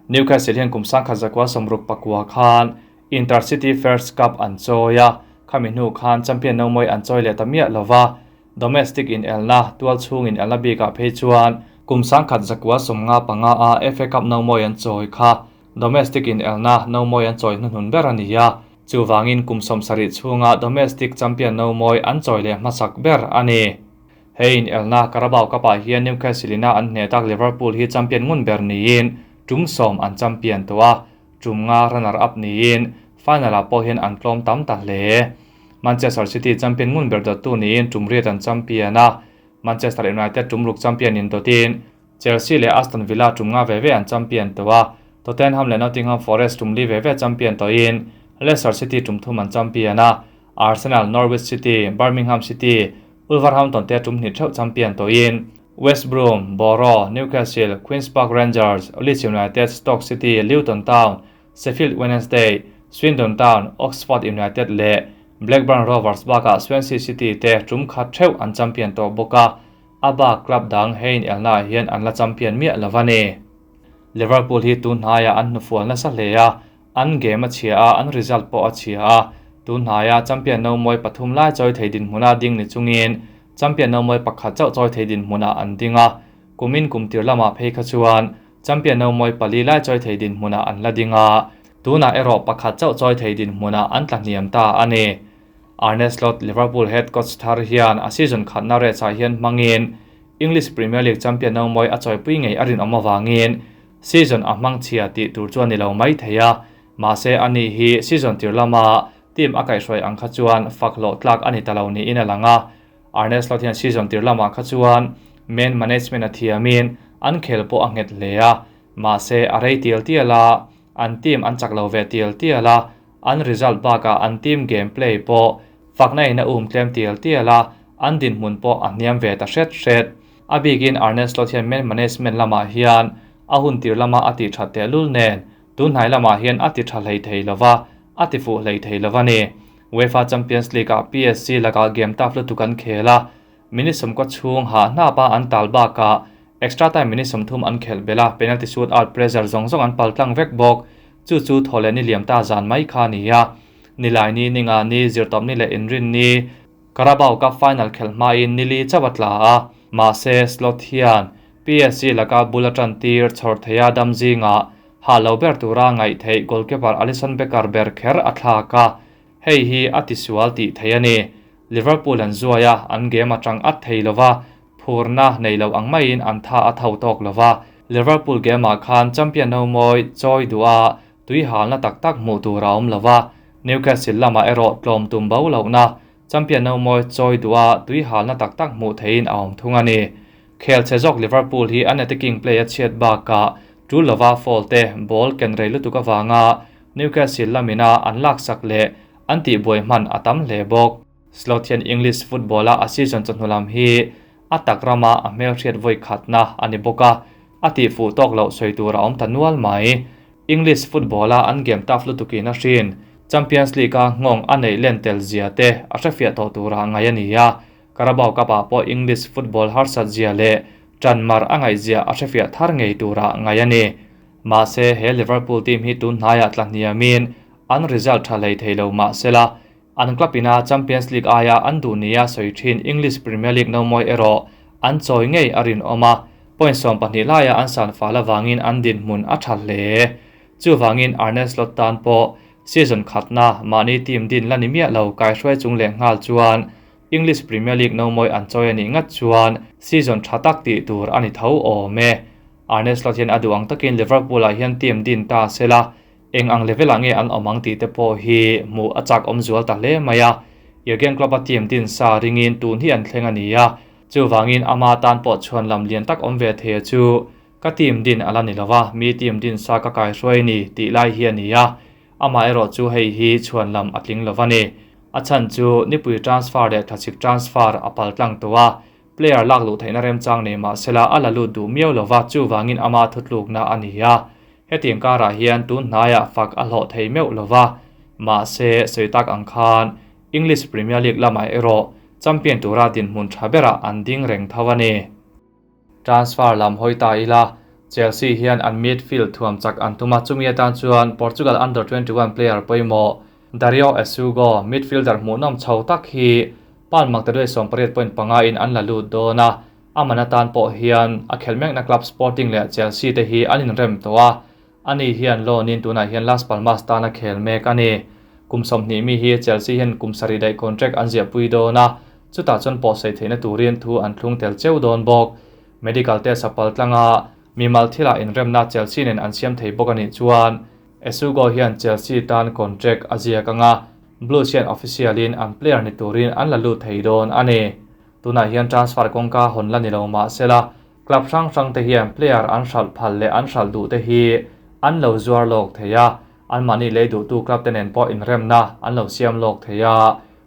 Newcastle hian kum 1964 khan Intercity First Cup an chawi a, khami hnu khan champion nomawi an chawi leh ta miah lo va. Domestic inelna, tualchhung inelna bikah phei chuan kum 1995 a FA Cup nomawi an chawi kha domestic inelna nomawi an chawi hnuhnun ber a ni a, chuvangin kum 70 chhunga domestic champion nomawi an chawi leh hmasak ber a ni. He inelna Carabao Cup-ah hian Newcastle-ina an hneh tak Liverpool hi champion ngun ber niin tum 10 an champion tawh a, tum nga runner-up niin final-ah pawh hian an tlawm tam ta hle. Manchester City champion ngun ber dawttu niin tum riat an champion a, Manchester United tum ruk champion in dawtin Chelsea leh Aston Villa tum nga ve ve an champion tawh a, Tottenham leh Nottingham Forest tum li ve ve champion tawhin Leicester City tum thum an champion a, Arsenal, Norwich City, Birmingham City, Wolverhampton te tum hnih theuh champion tawhin West Brom, Borough, Newcastle, Queens Park Rangers, Leeds United, Stoke City, Luton Town, Sheffield Wednesday, Swindon Town, Oxford United leh Blackburn Rovers bakah Swansea City te tum khat theuh an champion tawh bawk a, a bak club dang he inelnaah hian an la champion miah lo a ni. Liverpool hi tun hnaiah an hnufual nasa hle a, an game a chhia a, an result pawh a chhia a, tun hnaia champion nomawi pathum lai chawi thei dinhmuna ding ni chungin champion nomawi pakhat chauh chawi thei dinhmunah an ding a, kumin kum tir lamah phei kha chuan champion nomawi pali lai chawi thei dinhmunah an la ding a, tunah erawh pakhat chauh chawi thei dinhmunah an tla hniam ta a ni. Arne Slot, Liverpool head coach thar hian a season khatna Reds-ah hian hmangin English Premier League champion nomawi a chawipui ngei a rinawm avangin season a hmang chhia tih tur chu a ni lo mai thei a, mahse ani hi season tir lama team a kaihhruai ang kha chuan fak hlawh tlak a ni ta lo niin a lang a. Arne Slot hian season tir lamah kha chuan man management a thiamin an khel pawh a nghet hle a, mahse a rei tial tial a, an team an chak lo ve tial tial a, an result bakah an team game play pawh fakna in a um tlem tial tial a, an dinhmun pawh a hniam ve ta hret hret. A bikin Arne Slot hian man management lamah hian a hun tir lama a tih that tehlul nen tunhnai lamah hian a ti tha hlei thei lova, a ti fuh hlei thei lova ni. UEFA Champions League-ah PSG lakah game tough lutuk an khel a, minute sawmkaw chhung hah hnapa an tal bakah extra time minute 30 an khelh belh a, penalty shoot out pressure zawng zawng an pal tlang vek bawk. Chu chu thaw leh ni liam ta zan mai kha a ni a. Nilai ni, ninga ni, zirtawp ni leh inrin ni Carabao Cup final khelh hmain nili chauh a tla a, mahse Slot hian PSG laka bul a tan tir chhawr theia dam zingah hah lo ber tura ngaih theih goalkeeper Alisson Becker ber kher a thlak a, hei hi a tisual tih theih a ni. Liverpool an zuai a, an game atang at thei lova, phurna nei lo ang maiin an tha a tho tawk lova. Liverpool game-ah khan champion nomawi chawi duh a, tui halna tak tak hmuh tur a awm lova, Newcastle lamah erawh tlawm tum bo lohna champion nomawi chawi duh a, tui halna tak tak hmuh theihin a awm thung a ni. Khel chhe zawk Liverpool hi an attacking play a chhiat bakah tul lova foul te ball ken rei lutuk avanga Newcastle lamina an laksak leh an tihbuai hman a tam hle bawk. Slot hian English football-a a season chawhnu lam hi a tak rama a hmelhriat vawi khatna a ni bawk a, a tihfuh tawk loh sawi tur a awm ta nual mai. English football-a an game tough lutukin a hrin, Champions League-a nghawng a neih len tel zia te a hrefiah tawh tura ngaih a ni a, Carabao Cup-ah pawh English football harsat zia leh tan mar a ngaih zia a hrefiah thar ngei tura ngaih a ni. Mahse, he Liverpool team hi tun hnaiah tla hniamin an result tha hlei thei lo mahsela, an club ina Champions League aia an duh nia sawi thin English Premier League nomawi erawh an chawi ngei a rinawm a, point 12 laia an san fal avangin an dinhmun a tha hle. Chuvangin Arne Slot tan pawh season khatna mahni team din la ni miah lo kaihruai chung leh nghal chuan English Premier League nomawi an chawi a nih ngat chuan season tha tak tih tur a ni tho awm e. Arne Slot hian a duh ang takin Liverpool-ah hian team din ta sela, eng ang level-ah nge an awm ang tih te pawh hi hmuh a chak awm zual ta hle mai a. Jurgen Klopp-a team din sa ringin tun hi an thleng a ni a, chuvangin ama tan pawh chhuan lam lian tak awm ve thei a chu ka team din a la ni lova, mi team din sa ka kaihruai ni tih lai hi a ni a, amaherawh chu hei hi chhuan lam a tling lova ni. A chhan chu nipui transfer leh thlasik transfer a pal tlang tawh a, player lak luh theihna remchang nei mahsela a la lut duh miau lova, chuvangin ama thutlukna a ni a. Hetiang karah hian tun hnaiah fak a hlawh thei meuh lova, mahse sawi tak ang khan English Premier League lamah erawh champion tura dinhmun tha berah an ding reng tho a ni. Transfer lam hawi ta ila, Chelsea hian an midfield thuam chak an tum a, chumi atan chuan Portugal Under 21 player pawimawh Dario Essugo, midfielder hmuhnawm chho tak hi Palm maktaduai 18.5 in an la lut dawn a, a man atan pawh hian a khelh mekna club Sporting leh Chelsea te hi an inrem tawh a, ani hian loan in tunah hian Las Palmas tan a khel mek a ni. Kum 20 mi hi Chelsea hian kum sarih daih contract an ziahpui dawn a, chutah chuan pawhsaih theihna turin thu an thlung tel cheu dawn bawk. Medical test a pal tlang a, mimal thilah inremna Chelsea nen an siam thei bawk a nih chuan Essugo hian Chelsea tan contract a ziak ang a, Blues hian official in an player ni turin an la lut thei dawn a ni. Tunah hian transfer kawngka hawn la ni lo mah sela, club hrang hrang te hian player an hralh phal leh an hralh duh te hi an lo zuar lawk thei a, anmahni lei duhtu club te nen pawh inremna an lo siam lawk thei a.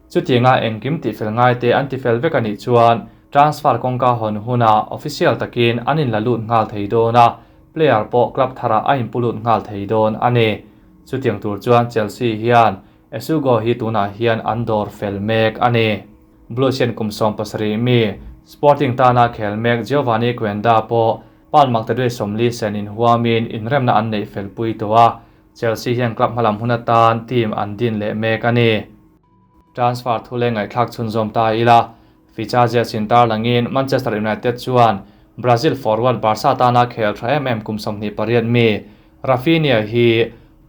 Chutianga engkim tihfel ngai te an tifel vek a nih chuan transfer kawngka hawn hunah official takin an inla lut nghal thei dawn a, player pawh club tharah a inpu lut nghal thei dawn a ni. Chutiang tur chuan Chelsea hian Essugo hi tunah hian an dawr fel mek a ni. Blues hian kum 17 mi Sporting tana khel mek Giovanni Quenda pawh Palm maktaduai 40 sen inhuamin inremna an neih fel pui tawh a, Chelsea hian club hmalam hun atan team an din leh mek a ni. Transfer thu leh ngaihthlak chhunzawm ta ila, Fichaje sin tar langin Manchester United chuan Brazil forward Barca tana khel tha em em kum 28 mi Raphinha hi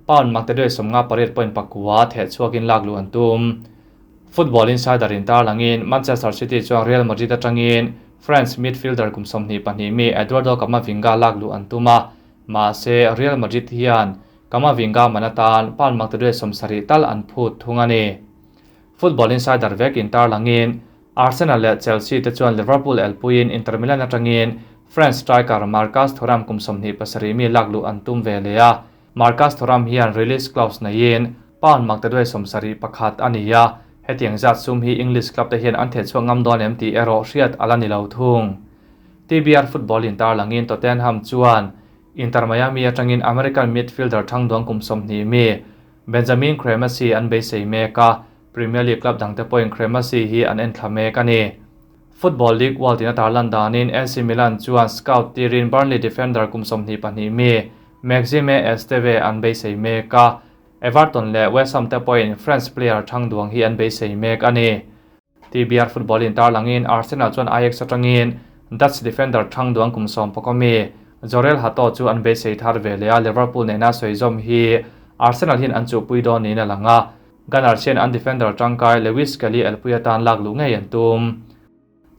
pound maktaduai 58.9 theh chhuakin lak luh an tum. Football Insider in tar langin Manchester City chuan Real Madrid atangin France midfielder kum 22 mi Eduardo Camavinga lak luh an tum a, mahse Real Madrid hian Camavinga man atan pound maktaduai 70 tal an phut thung a ni. Football Insider vek in tar langin Arsenal leh Chelsea te chuan Liverpool elpuiin Inter Milan atangin France striker Marcus Thuram kum 27 mi lak luh an tum ve le a. Marcus Thuram hian release clause neiin pound maktaduai 71 a ni a, hetiang zat sum hi English club te hian an theh chhuak ngam dawn em tih erawh hriat ala ni lo thung. TBR Football in tar langin Tottenham chuan Inter Miami atangin American midfielder thangduang kum 20 mi Benjamin Kremasi an beisei mek a, Premier League club dangte pawhin Kremasi hi an enthla mek a ni. Football League World in a tarlan danin AC Milan chuan scout tirin Burnley defender kum 22 mi Maxime Esteve an beisei mek a, Everton leh West Ham te pawhin France player thangduang hi an beisei mek a ni. TBR Football in tarlangin Arsenal chuan Ajax atangin Dutch defender thangduang kum 11 mi Jorel Hato chu an beisei thar ve leh a, Liverpool nena sawi zawm hi Arsenal hian an chuhpui dawn niin a lang a, Gunners hian an defender tangkai Lewis Kelly elpui atan lak luh ngei an tum.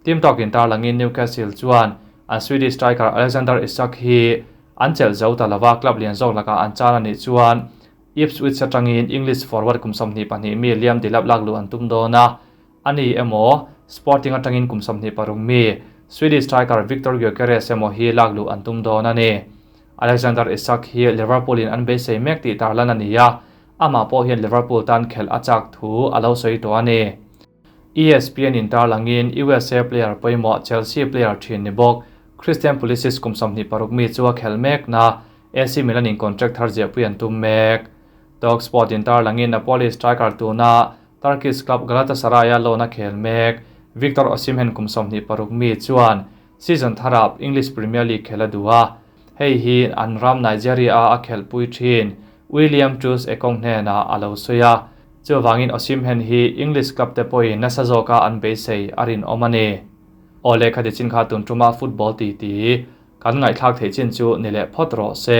Team talk in tarlangin Newcastle chuan an Swedish striker Alexander Isak hi an chelh zo ta lova, club lian zawk lakah an chan a nih chuan Ipswich atangin English forward kum 22 mi Liam Delap lak luh an tum dawn a, ani emaw Sporting atangin kum 26 mi Swedish striker Victor Gyökeres emaw hi lak luh an tum dawn a ni. Alexander Isak hi Liverpool in an beisei mek tih tarlan a ni a, amah pawh hian Liverpool tan khelh a chak thu a lo sawi tawh a ni. ESPN in tarlangin USA player pawimawh Chelsea player thin ni bawk Christian Pulisic kum 26 mi chu a khelh mek na AC Milan in contract thar ziahpui an tum mek. Talksport in tarlangin Napoli striker tuna Turkish club Galatasaray a loan a khel mek Victor Osimhen kum 26 mi chuan season tharah English Premier League khel a duh a, hei hi an ram Nigeria a khelhpui thin William Troost Ekong hnenah a lo sawi a, chuwangin Osimhen hi English club te pawhin nasa zawka an beisei a rin awm a ni. Awle khati chin kha tun tuma football ti ti kan ngaihthlak thei chin chu ni leh phawt rawh se.